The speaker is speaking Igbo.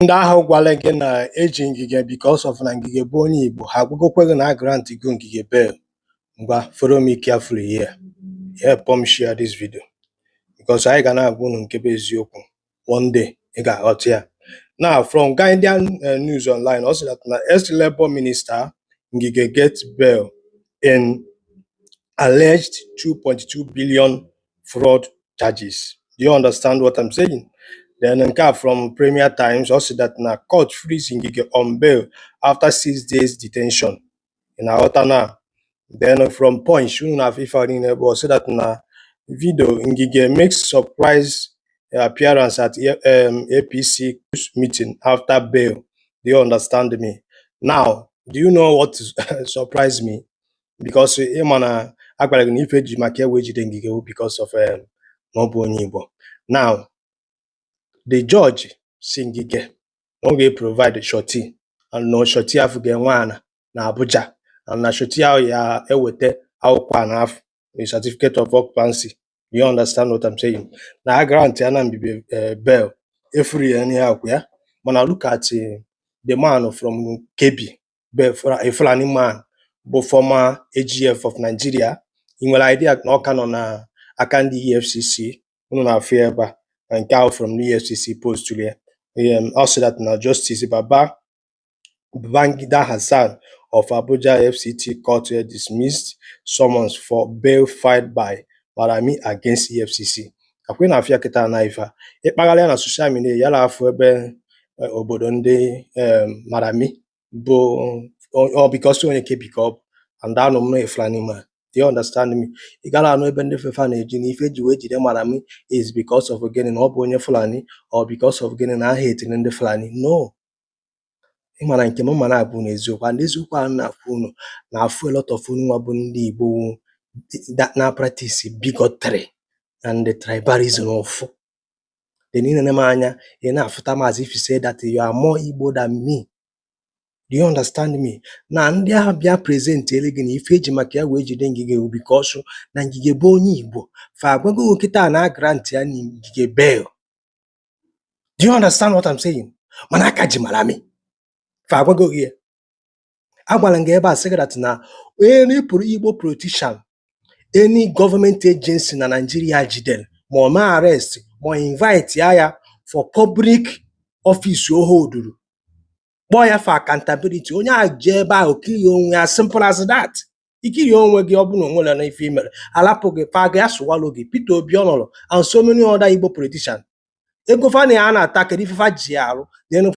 Ndị ahụ gwara gị na eji Ngige because of na Ngige bụ onye Igbo, ha agwagokwe gị na a grant go Ngige bail. Ngwa, follow me carefully here. Help m share this video because anyị ga na-agwa unu nke bụ eziokwu. One day ị ga-aghọta ya. Now, from Guardian News Online, ọ sị that na ex-Labour Minister Ngige get bail in alleged 2.2 billion fraud charges. Do you understand what I'm saying? Then nke a from Premier Times also that na court frees Ngige on bail after 6 days detention. Ị na-aghọta now? Then from Punch, unu na-afụ ife a niile ebe ọ sị that na video Ngige makes surprise appearance at APC meeting after bail. Do you understand me? Now, do you know what surprised me? Because ị ma na agwara gị na ife eji maka ya wee jide Ngige bụ because of na ọ bụ onye Igbo. Now, the judge si Ngige na ọ ga-provide surety and na surety ahụ ga-enwe ana na Abuja and na surety ahụ ya eweta akwụkwọ ana ahụ, the certificate of occupancy. Do you understand what I'm saying? Na a grant ya na Ngige bail efuru ya n'ihe akwa ya, mana look at the man from Kebbi, a Fulani man bụ former AGF of Nigeria. Ị nwere idea na ọ ka nọ na aka ndị EFCC? Unu na-afụ ya ebe a na nke ahụ from the EFCC post ya. Ọ sị that na Justice Babangida Hassan of Abuja FCT Court dismissed summons for bail filed by Malami against EFCC. Akwa ị na-afụ ya kịta na ife a ịkpagharị ya na social media ya na-afụ ebe obodo ndị Malami bụ ọ because onye Kebbi ka ọ bụ and anụ m na Fulani man. Do you understand me? Ị gara anụ ebe ndị fefa na-eji na ife eji wee jide Malami is because of gịnị, na ọ bụ onye Fulani, or because of gịnị, na aha etiri ndị Fulani? No. Ị ma na nke m ma na-abụ unu eziokwu, and eziokwu ahụ m na-afụ unu na-afụ a lot of unu nwa bụ ndị Igbo na practice bigotry and tribalism ụfụ. Then ị na-ene m anya, ị na-afụta m as if you say that you are more Igbo than me. Do you understand me? Na ndị ahụ bịa present ele gị na ife eji maka ya wee jide Ngige bụ because na Ngige bụ onye Igbo. Fa agwago gị kịta na grant ya na Ngige bail. Do you understand what I'm saying? Mana aka ji Malami. Fa agwago gị ya. Agwara m gị ebe a sị gị that na any Igbo politician any government agency na Nigeria jidere, ma ọ mee arrest, ma ọ invite ya ya for public office o holduru, kpọọ ya for accountability, onye ahụ jee ebe ahụ kirie onwe ya. Simple as that. Ikirie onwe gị, ọ bụ na onwere na ife i mere, alapụ gị, fa ga asụwalụ gị. Peter Obi ọ nọrọ and so many other Igbo politicians, ego fa na ya na-ata, kedu ife fa ji ya arụ? Then